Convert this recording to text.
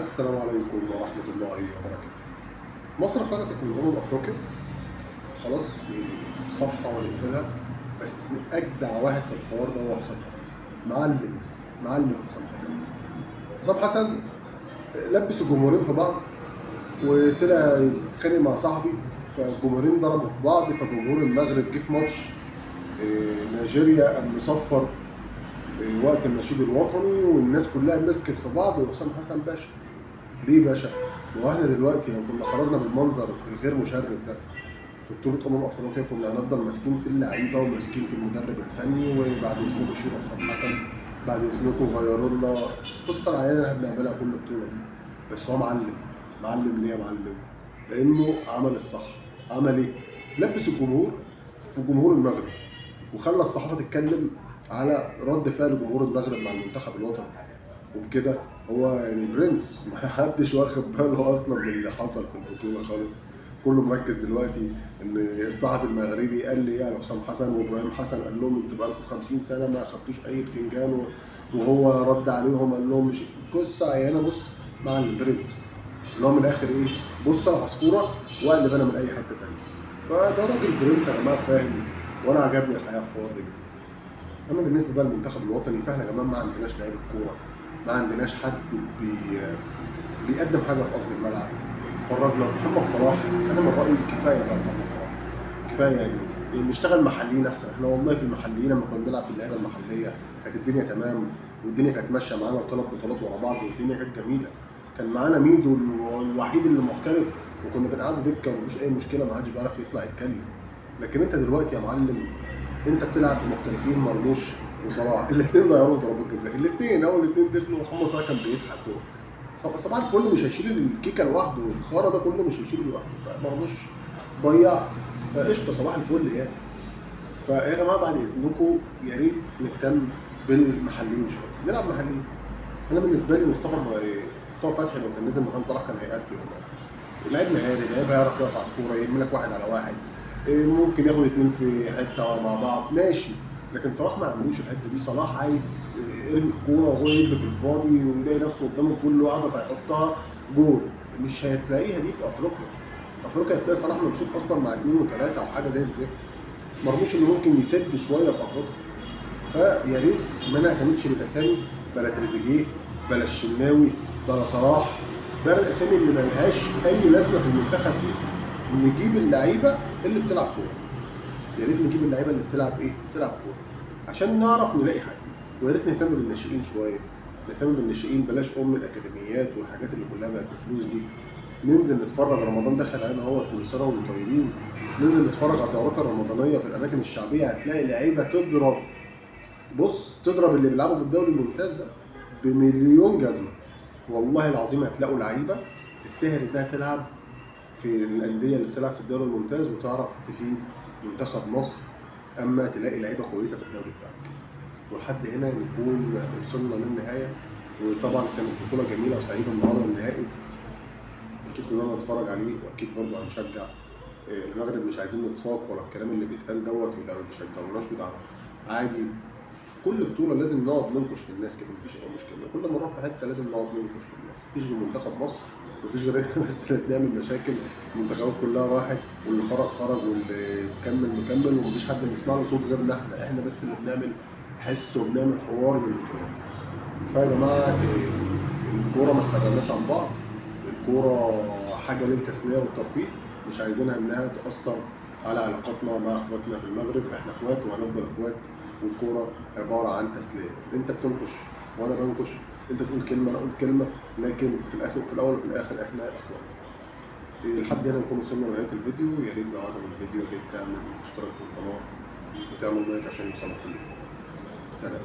السلام عليكم ورحمة الله وبركاته. مصر خرجت من أفريقيا، خلاص صفحة ونقفلها. بس أجدع واحد في الحوار ده هو حسام حسن. معلم معلم حسام حسن. حسام حسن لبس الجمهورين في بعض وطلع يتخانق مع صحفي، فالجمهورين ضربوا في بعض، فجمهور المغرب جه في ماتش نيجيريا قام مصفر وقت النشيد الوطني، والناس كلها مسكت في بعض. وحسام حسن باشا. ليه باشا؟ ما هو احنا دلوقتي لو كنا خرجنا بالمنظر الغير مشرف ده في بطولة أفريقيا كنا هنفضل ماسكين في اللعيبة وماسكين في المدرب الفني، وبعد إذنكم شيلوا حسام حسن، بعد إذنكم غيروا لنا القصة العيانة اللي احنا بنعملها كل بطولة دي. بس هو معلم، معلم ليه يا معلم؟ لأنه عمل الصح. عمل إيه؟ لبس الجمهور في جمهور المغرب، وخلى الصحافة تتكلم على رد فعل جمهور المغرب مع المنتخب الوطني، وبكده هو يعني برنس. ما حدش واخد باله اصلا من اللي حصل في البطولة خالص. كله مركز دلوقتي ان الصحفي المغربي قال لي يعني حسام حسن وابراهيم حسن قال لهم انتوا بقالكم 50 سنة ما اخدتوش اي بتنجان، وهو رد عليهم قال لهم مش قصة عيانه. بص مع البرنس اللي هو من الاخر ايه، بص على العصفوره واقلب انا من اي حتة تانية. فده راجل برنس يا جماعة، فاهم، وانا عجبني الحقيقة الحوار ده جدا. اما بالنسبة بقى للمنتخب الوطني فاحنا كمان ما عندناش لعيبة كورة، ما عندناش حد بيقدم حاجة في ارض الملعب. اتفرجنا محمد صلاح، انا من رايي كفاية بقى محمد صلاح، كفاية يعني نشتغل محليين احسن. احنا والله في المحليين لما كنا بنلعب باللعيبه المحلية كانت الدنيا تمام، والدنيا كانت ماشية معانا، وثلاث بطولات ورا بعض، والدنيا كانت جميلة. كان معانا ميدو الوحيد اللي محترف، وكنا بنقعد دكه ومفيش اي مشكلة، ما حدش بيعرف يطلع يتكلم. لكن انت دلوقتي يا معلم انت بتلعب بمحترفين، مرموش وصلاح، الاثنين ضيعوا ضربات جزاء، الاثنين اول اثنين دخلوا محمد صلاح كان بيضحك. صباح الفل، مش هيشيل الكيكه لوحده، الخرا ده كله مش هيشيله لوحده. فمرموش ضيع، قشطه صباح الفل يعني. فيا جماعة بعد اذنكم يا ريت نهتم بالمحليين شوية، نلعب محليين. انا بالنسبة لي مصطفى فتحي لو كان نزل مكان صلاح كان هيأدي والله. لعيب مهاري، لعيب هيعرف يقف على الكورة، يرمي لك واحد على واحد، ممكن ياخد اتنين في حتة مع بعض ماشي. لكن صلاح ما عندوش الحتة دي. صلاح عايز يرمي الكورة وهو يجري في الفاضي ويلاقي نفسه قدام الجول لوحده فيحطها جول. مش هتلاقيها دي في افريقيا. افريقيا هتلاقي صلاح ممسوك اصلا مع اتنين وتلاتة او حاجة زي الزفت. مرموش اللي ممكن يسد شوية في افريقيا. فيا ريت ما نعتمدش بالاسامي، بلا تريزيجيه، بلا الشناوي، بلا صلاح، بلا الاسامي اللي ملهاش اي لازمه في المنتخب دي. نجيب اللعيبة اللي بتلعب كورة. يا ريت نجيب اللعيبة اللي بتلعب ايه؟ بتلعب كورة، عشان نعرف نلاقي حاجة. ويا ريت نهتم بالناشئين شوية، نهتم بالناشئين، بلاش الاكاديميات والحاجات اللي كلها بقت بفلوس دي. ننزل نتفرج، رمضان دخل علينا اهوت، كل سنة وانتم طيبين. ننزل نتفرج على الدورات الرمضانية في الاماكن الشعبية، هتلاقي لعيبة تضرب، بص تضرب اللي بيلعبوا في الدوري الممتاز ده بمليون جزمه. والله العظيم هتلاقوا لعيبة تستاهل انها تلعب في الاندية اللي بتلعب في الدوري الممتاز وتعرف تفيد منتخب مصر، اما تلاقي لعيبة كويسة في الدوري بتاعك. ولحد هنا نكون وصلنا للنهاية. وطبعا كانت بطوله جميلة وسعيدة النهارده، النهائي اكيد كلنا هنتفرج عليه، واكيد برضه هنشجع المغرب. مش عايزين نتساق ولا الكلام اللي بيتقال دوت، وده ما بيشجعوناش وده عادي. كل بطوله لازم نقعد ننقش في الناس كده، مفيش اي مشكلة. كل ما نروح في حتة لازم نقعد ننقش في الناس، مفيش غير منتخب مصر، مفيش غير احنا بس اللي بنعمل مشاكل. المنتخبات كلها راحت، واللي خرج خرج، واللي مكمل مكمل، ومفيش حد بيسمع له صوت غيرنا احنا. احنا بس اللي بنعمل حس وبنعمل حوار للبطولات. فيا جماعة الكورة ما تفرقناش عن بعض، الكورة حاجة للتسليه والترفيه، مش عايزينها انها تاثر على علاقاتنا مع اخواتنا في المغرب. احنا اخوات وهنفضل اخوات، والكوره عبارة عن تسلية. انت بتنقش وانا بنقش، انت تقول كلمة انا اقول كلمة، لكن في الاخر في الاول وفي الاخر احنا اخوات. لحد هنا نكون وصلنا لنهاية الفيديو. يا ريت لو عجبك الفيديو يا ريت تعمل اشتراك في القناة وتعمل لايك عشان يوصلك كل جديد. سلام.